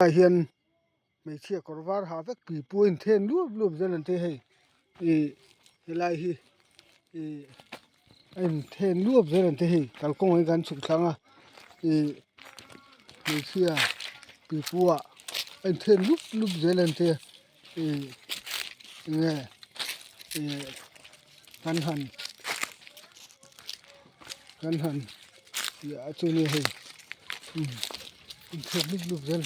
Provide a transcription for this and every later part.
Ah hian hmeichhia kawr var ha vek pui pui a inthen luap luap zel an ti a hei ih helai hi ih a inthen luap zel an ti a hei kalkawng hi kan chhuk thlang a ih hmeichhia pipu ah a inthen lup lup zel an ti a ih enge ih kan han kan han tih ah chuan hei umm inchhir lup lup zel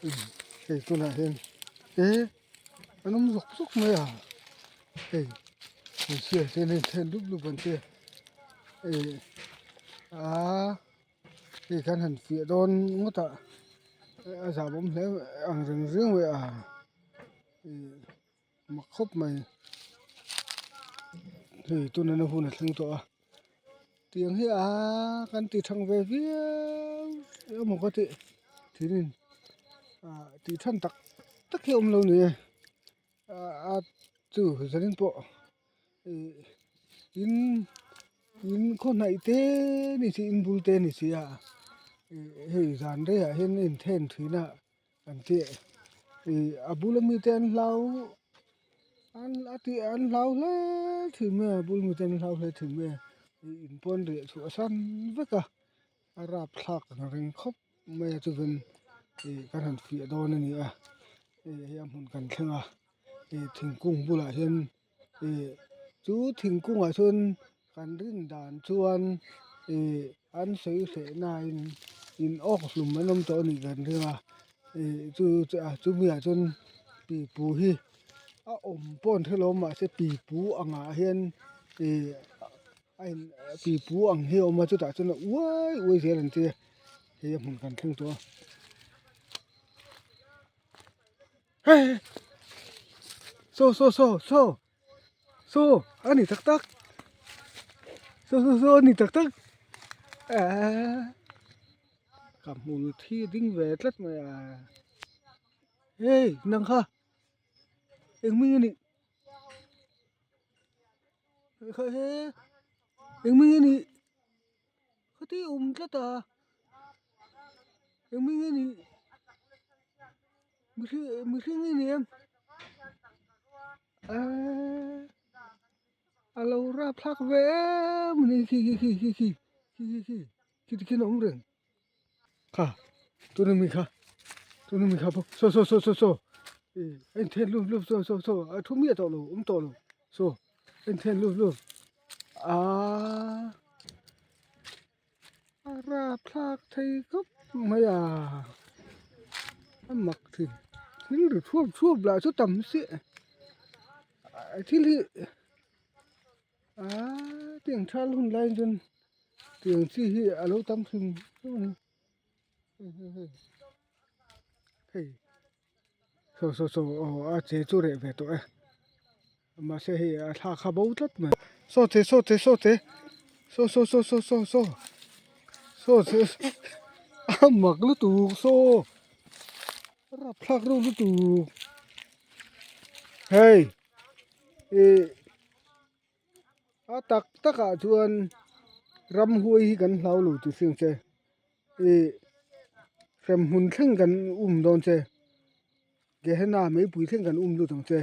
umm hei tunah hian he an awm zawk zawk mai a hei hmeichhia te hian then lup lup an tia ih aaa hei kan han fiah dawn ngawt a a zahawm hle ang reng reng mai a ih. Mak khawp mai hei tunah na hun a thleng tawh a tiang hi aa kan ti thang ve viau emaw ka tih thinin ah tih than tak tak hi a awm lo ni e a chu zanin pawh ih in in khaw hnaih te ni si in bul te ni si a ih hei zan reiah hian a inthen thin a. An tih ih a bula mite an hlau an a tih an hlau hle thin mai a a bul mite an hlau hle thin mai a ih in pawn riah chhuah a san vek a a rapthlak ang reng khawp mai a chuvan ih kan han fiah dawn a ni a ih hei a hmun kan thleng a ih thingkung bulah hian ih chu thingkungah chuan kan rin dan chuan ih an sawi hreh nain in awk hlum an awm tawh a nih kan ring a ih chu chumi ah chuan pipu hi a awm pawh an hrelo a mahse pipu angah hian ih a in pipu ang hi a awm a chutah chuan a uai uai zel an tia hei a hmun kan thleng tawh a. Saw saw saw saw saw a ni tak tak saw saw saw a ni tak tak eehh ka hmul thi ding ve tlat mai a hei nang kha eng hming a nih kha he eng hming a nih. Khati awm tlat a eng nge nih mihring mihring nge ni em eee a lo rapthlak ve em a ni khi khi khi khi khi khi khi khi tikhian a awm reng kha tuna mi kha tuna mi kha bawk saw saw saw saw saw ih a inthen lup lup saw saw saw a thu miah tawh lo awm tawh lo saw a inthen lup lup. Aaa a rapthlak thei khawp mai a a mak thin thil ri thuap thuap lah chu tam chiah thil hi aaa tiang thal hun lai chuan tiang chi hi a lo tam thin hei hei saw saw saw aw a che chu reh ve tawh e. Mahse hei a thla kha bo tlat mai. Saw che saw che saw che saw saw saw saw saw saw saw che a mak lutuk saw a rapthlak reuh lutuk hei ih a tak takah chuan ramhuai hi kan hlau lo tih hriat ang che ih hremhmun thleng kan um dawn che. Gehenna meipui thleng kan um lut ang che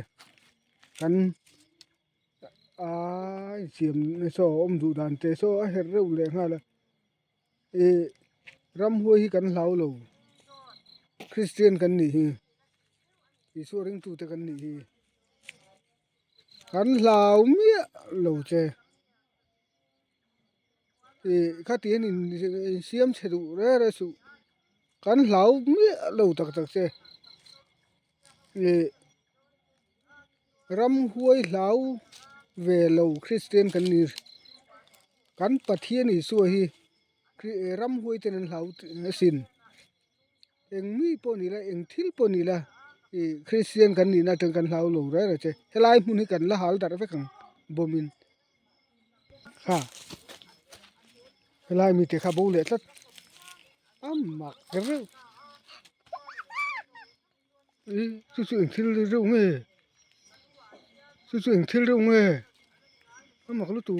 kan aaa insiam saw a awm duh dan te saw a herh reuh leh nghal a ih ramhuai hi kan hlau lo Christian kan nih hi Isua ringtute kan nih hi kan hlau miah lo che ih khatiang in insiam chhe duh reng reng suh kan hlau miah lo tak tak che ih ramhuai hlau ve lo Christian kan ni kan Pathian Isua hi ramhuai ten an hlau asin. Eng mi pawh ni la eng thil pawh ni la ih Christian kan nihna atang kan hlau lo reng reng che helai hmun hi kan la hal darh vek ang bawmin kha helai mite kha bo leh tlat a mak reuh ih chu chu eng thil reuh nge chu chu eng thil reuh nge a mak lutuk.